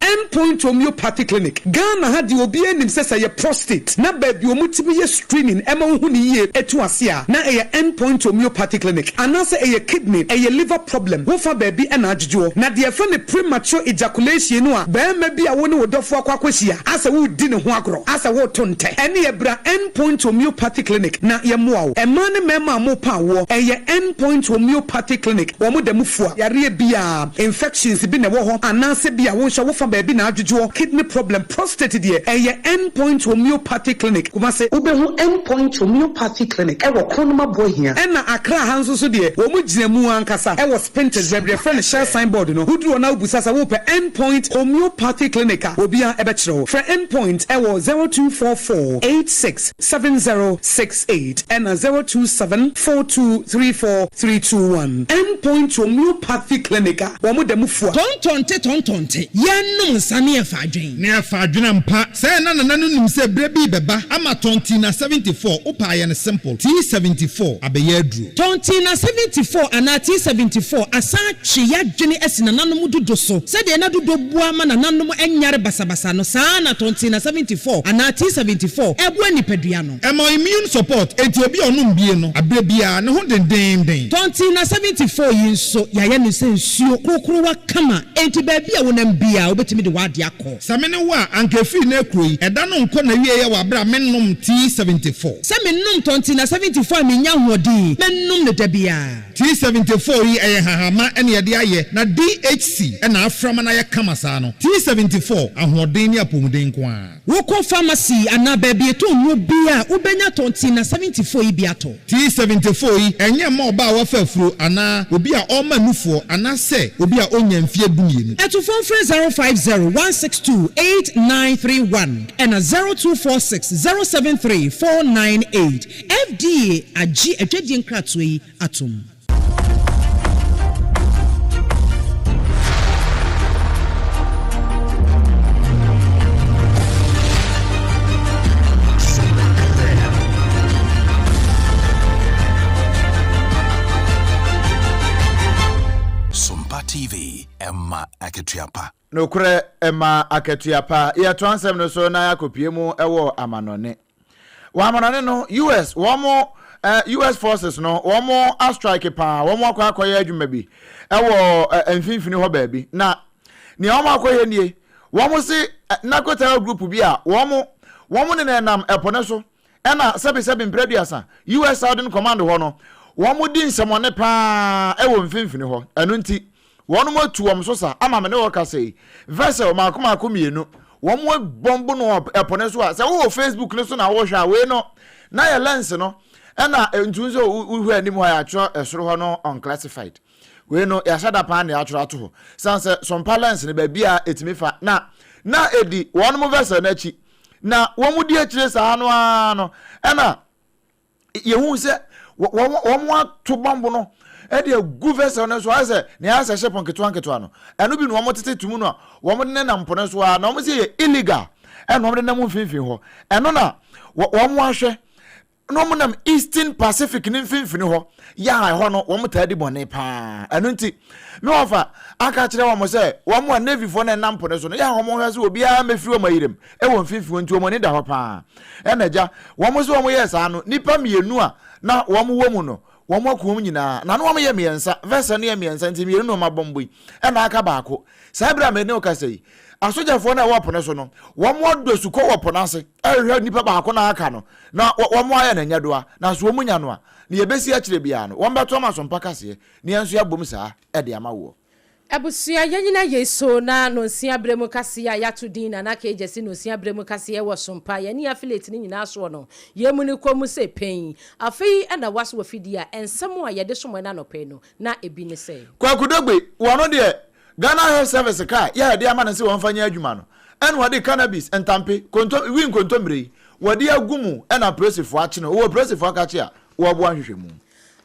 End Point Homeopathy Clinic, Ghana ha deɛ obiara nim sɛ sɛ ɛyɛ prostate na baabi a wɔtumi yɛ screening ma wohu no yie tu ase a, na ɛyɛ End Point Homeopathy Clinic. Anaasɛ ɛyɛ kidney, ɛyɛ liver problem, wofa baabi na adwodwoɔ. Na deɛ yɛfrɛ no premature ejaculation no a barima bi a wo ne wo dɔfoɔ akɔ akɔhyia asɛ woredi ne ho agorɔ, asɛ woreto ntɛ, ɛneɛ bra End Point Homeopathy Clinic na yɛmmoa wo. Mmaa ne mmarima a morepa awoɔ, ɛyɛ End Point Homeopathy Clinic, wɔn da mu fua yareɛ biara. Infections bi na ɛwɔ hɔ anaasɛ bi a wo nso wofa baabi na adwodwoɔ, kidney problem, prostate deɛ ɛyɛ End Point Homeopathy Clinic, Kumasi. Wobɛhu End Point Homeopathy Clinic wɔ Kronum Aboahia. Ɛna Accra ha nso so deɛ wɔn gyina mu ankasa wɔ Spintex baabi yɛfrɛ no Shell sign board no. Woduru hɔ na wobisa sɛ wopɛ End Point Homeopathy Clinic a, obiara bɛkyerɛ wo. Frɛ End Point wɔ 0244 86 7068 ɛna 027 4234 321. End Point Homeopathy Clinic a wɔn da mu fua. Tɔntɔnte tɔntɔnte, yɛnnom nsa ne yɛfa adwen. Ne yɛfa adwen ampa. Sɛɛ na Nana no nim sɛ berɛ bi rebɛba ama Tɔntina 74, wopɛ a yɛ no simple, T74 abɛyɛ aduro. Tɔntina 74 anaa T74 asan atwe y'adwene asi nananom dodo so. Sɛdeɛ na dodo boa ma nananom nyare basabasa no, saa ara na Tɔntina 74 anaa T74 boa nipadua no. Ɛma immune support, enti obi a ɔnom bie no, aberɛ biara, ne ho dendeenden. Tɔntina 74 yi nso, yɛayɛ no sɛ nsuo korokorowa kama, enti baabi a wonam biara, wobɛtumi de w'adeɛ akɔ. Sɛ me ne wo a, anka ɛfiri nnɛ rekuro yi, ɛda no nkɔ n'awieɛ wɔ aberɛ a mennom T74. Sɛ menom Tɔntina 74 a mennya ahoɔden, mɛnom no da biara. T74 yi ɛyɛ nhahamma na yɛde ayɛ na DHC na afra ma no ayɛ kama saa no. T74, ahoɔden ne apɔmuden nko ara. Wokɔ pharmacy anaa baabi yɛtɔn nnuro biara a, wobɛnya Tɔntina 74 yi bi atɔ. T74 yi ɛnyɛ mma ɔbaa a wafa afuro anaa obi a ɔrema nufoɔ anaasɛ obi a ɔnnya mfeɛ dumienu. Atufoɔ mfrɛ 050 162 8931 ɛna 0246 073 498. FDA agye adwadie nkratoɔ yi atom. Sompa TV, ɛma akatua pa. Nokorɛ ɛma akatua pa. Yɛtoa nsɛm no so na yɛakɔpue mu wɔ amanɔne. Wɔ amanɔne no, US wɔn eh, US forces no wɔn astrike paa, wɔn akɔ akɔyɛ adwuma bi ɛwɔ eh, mfimfini hɔ baabi. Na nea wɔn akɔyɛ nie, wɔn se eh, narco terror group bi a wɔn wɔn ne na ɛnam ɛpo no so ɛna sɛbisɛbi mprɛduasa US Southern Command hɔ no wɔn di nsɛmɔne paa ɛwɔ mfimfini hɔ. Ɛno nti Wɔnom atu wɔn so sa ama me ne wo kasa yi. Vessel maako maako mienu. Wɔn abɔmbo no wɔ ɛpo no so a, sɛ wowɔ Facebook no so na wohwɛ a, wei no, na yɛ lens no, ɛna ntu nso wohwɛ anim hɔ a yɛatwerɛ ɛsoro hɔ no unclassified. Wei no, yɛahyɛ da paa na yɛatwerɛ ato hɔ. San sɛ sompa lens no baabi a ɛtumi fa na na ɛdi wɔnom vessel no akyi. Na wɔn di akyire saa no ara no, ɛna yɛhu sɛ wɔn ato bɔmbo no de agu vessel no so ayɛ sɛ nea ayɛ sɛ ship nketewa nketewa no ɛno bi na wɔn tete tumu no a wɔn de nenam po no so a na wɔn sɛ yɛ illegal ɛna wɔn de nam mfimfini hɔ ɛno na wɔn ahwɛ. Na wɔn nam Eastern Pacific ne mfimfini hɔ yɛ a ɛhɔ no wɔn taa di bɔne paa. Ɛno nti, me wɔfa aka kyerɛ wɔn sɛ wɔn a Navyfoɔ no ɛnam po no so no yɛ a wɔn hwɛ sɛ obiara mmɛfiri wɔn ayerem wɔ mfimfini hɔ nti wɔn ani da hɔ paa. Ɛna agya, wɔn nso wɔn yɛɛ saa no, nnipa mmienu a na wɔn wɔ mu no, wɔn aku wɔn nyinaa. Na na wɔn yɛ mmiɛnsa, vessel no yɛ mmiɛnsa nti mmienu na wɔn abɔ mbɔ yi, ɛna aka baako. Saa berɛ a me ne wo kasa yi, asogyafoɔ no a ɛwɔ po no so no, wɔn adɔ sukɔ wɔ po no ase ɛrehwɛ nnipa baako na aka no, na wɔn ayɛ no nyɛdoa, na so wɔn nya no a, nea ɛbɛsi akyire biara no, wɔn bɛto ama asompa kaseɛ, na yɛn nso yɛabom saa de ama woɔ. Abusua, yɛnyina yei so na nonsia berɛ mu kaseɛ a yɛato din Nana K. Gyasi Nonsia berɛ mu kaseɛ wɔ Sompa, yɛne affiliate no nyinaa soɔ no, yɛn mu no kɔ mu sɛ pɛn. Afei na woaso wɔ fidie a nsɛm a yɛde som ɛna anɔpa yi no, na ebi ne sɛ. Kwaku Dogbe, wɔno deɛ Ghana Health Service kaa yɛ a yɛde ama no sɛ wɔmfa nyɛ adwuma no, ɛna ɔde cannabis, ntampe, kontom, wi nkontommire yi, wɔde agu mu ɛna apolisifoɔ akye no. Ɔwɔ apolisifoɔ akakye a wɔreboa nhwehwɛmu.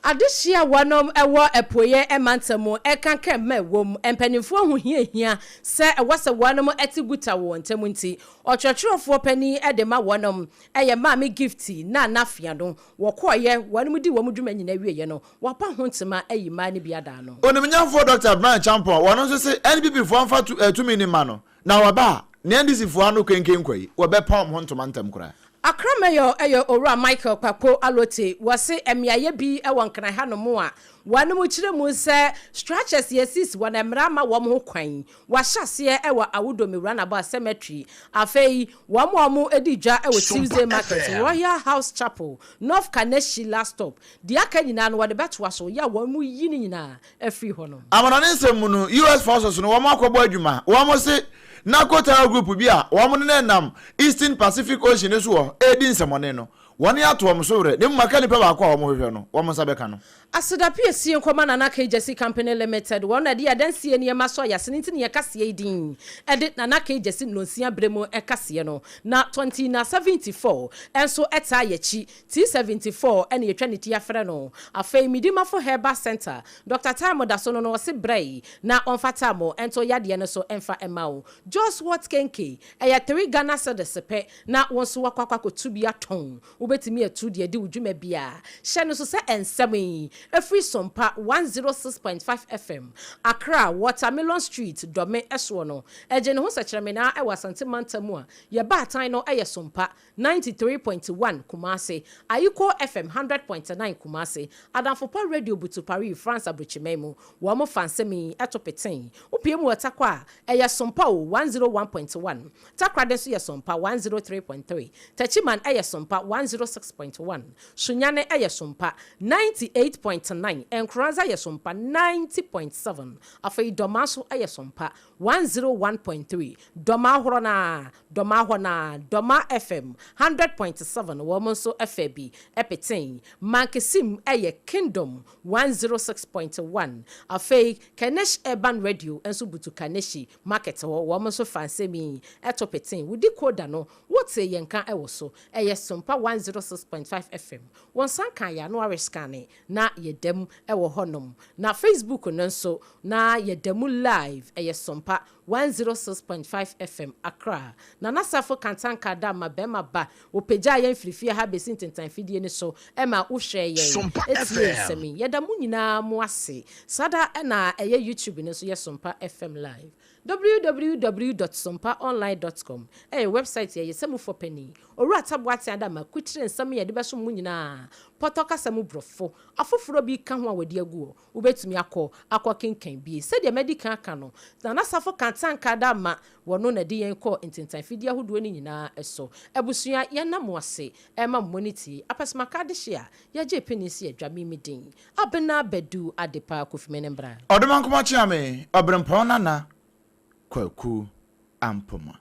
Adehye a wɔnom wɔ apueɛ mantam mu ɛka kɛ mma ɛwom mpaninfoɔ ho hia hia sɛ ɛwɔ sɛ wɔnom te guta wɔ wɔn ntam nti, ɔkyerɛkyerɛfoɔ panin de ma wɔnom yɛ Maame Gifty Nana Fiado. Wɔkɔeɛ, wɔnom dii wɔn dwuma nyinaa wieɛ no, wɔapa ho ntema ayi mmaa no bi ada ano. Onimnyamfoɔ Dɔkta Brian Champon, wɔno nso se NPP foɔ mfa tumi no mma no, na wɔba a, ne NDC foɔ ano kenken kwa yi, wɔbɛpa wɔn ho ntoma ntɛm koraa. Accra Mayor yɛ Owura Michael Kpakpo Allotey. Wɔse mmeaeɛ bi wɔ Nkran hanom a wɔnom kyerɛ mu sɛ structures yɛsisi hɔ no mmara mma wɔn ho kwan. Wɔahyɛ aseɛ wɔ Awudome Runabout Cemetery. Afei wɔn a wɔdi dwa wɔ Tuesday Market, Royal House Chapel, North Kaneshie Last Stop. Deɛ aka nyinaa no wɔde bɛtoa so yɛ a wɔyi ne nyinaa afiri hɔ nom. Amanɔne nsɛm mu no, US forces no wɔn akɔbɔ adwuma. Wɔn se Narco terror group bi a wɔn ne no nam Eastern Pacific Ocean no so hɔ redi nsɛmɔne no, wɔn ato wɔn so werɛ na mmom aka nipa baako a wɔn hwehwɛ no, wɔn nsa bɛka no. Aseda piesie nkɔma Nana K. Gyasi Company Limited, wɔn na ɛde adansie nneɛma sɔ yɛasene nti na yɛn kaseɛ yi din de Nana K. Gyasi nnɔnsia berɛ mu kaseɛ no. Na Tɔntina 74 nso taa yɛakyi T74 na yɛtwa ne ti afrɛ no. Afei Medimafo Herbal Centre, Dɔkta Tamo da so no no ɔse brɛ yi na ɔmfa Tamo nto yadeɛ no so mfa mma wo. Jos What Kenke, ɛyɛ 3 Ghana cedis pɛ na wo nso woakɔ akɔ akɔtu bi atɔn. Wobɛtumi atu de adi wo dwuma biara. Hyɛ no nso sɛ nsɛm yi firi Sompa 106.5 FM, Accra, Watermelon Street, Dome soɔ no. Ɛgye ne ho sɛkyerɛmenaa wɔ Asante mantam mu a yɛ baatan no yɛ Sompa 93.1 Kumasi, Ayiko FM 100.9 Kumasi, Adamfo Pa Radio butu Paris, France aburokyiman mu. Wɔn fa nsɛm yi to petee. Wopue mu wɔ Tarkwa a, ɛyɛ Sompa o, 101.1. Takoradi nso yɛ Sompa, 103.3. Techiman yɛ Sompa, 106.1. Sunyani yɛ Sompa, 98.9. Nkoranza yɛ Sompa, 90.7. Afei Dɔmaa nso yɛ Sompa, 101.3. Dɔmaa horɔ no ara, Dɔmaa hɔ no ara, Dɔmaa FM, 100.7, wɔn nso fɛ bi petee. Mankesim yɛ Kingdom, 106.1. Afei Kanesh Urban Radio nso butu Kaneshi Market hɔ, wɔn nso fa nsɛm yi to petee. Wodi Koda no, wotee yɛn nka wɔ so. Ɛyɛ Sompa 106.5 FM. Wo nsa nka yɛn ano arescanne na yɛda mu wɔ hɔnom. Na Facebook no nso, na yɛda mu live. Ɛyɛ Sompa 106.5 FM, Accra. Nana Safo Kantanka da ma bɛrima ba. Wɔpagyaa yɛn firi fie ha bɛsi ntentan fidie no so ma wohwɛɛ yɛn, Sompa tiee FM. nsɛm yi. Yɛda mo nyinaa mo ase. Saa da na ɛyɛ YouTube no nso yɛ Sompa FM Live. Www dot sompaonline dot com ɛyɛ wɛbsaet yɛyɛ sɛmufɔ panin, Owura Taboa Ateada ma kukyire nsɛm yɛde bɛsom mo nyinaa, pɔtɔ kasa mu brɔfo, afoforɔ bi ka ho a wɔde agu hɔ. Wobɛtumi akɔ akɔ kenkan bi. Sɛdeɛ madi kan aka no, Nana Safo Kantanka da ma wɔno na ɛde yɛn kɔɔ ntentan fidie ahodoɔ no nyinaa so. Abusua, yɛnna mo ase ɛma mo monitie. Apɛsomaka adehye a yɛgyee pene si adwa me me din Abena Badu Adepa Kofi Menembra. Ɔdomankoma Kyeame, Ɔberempɔn Nana Kwaku Ampoma.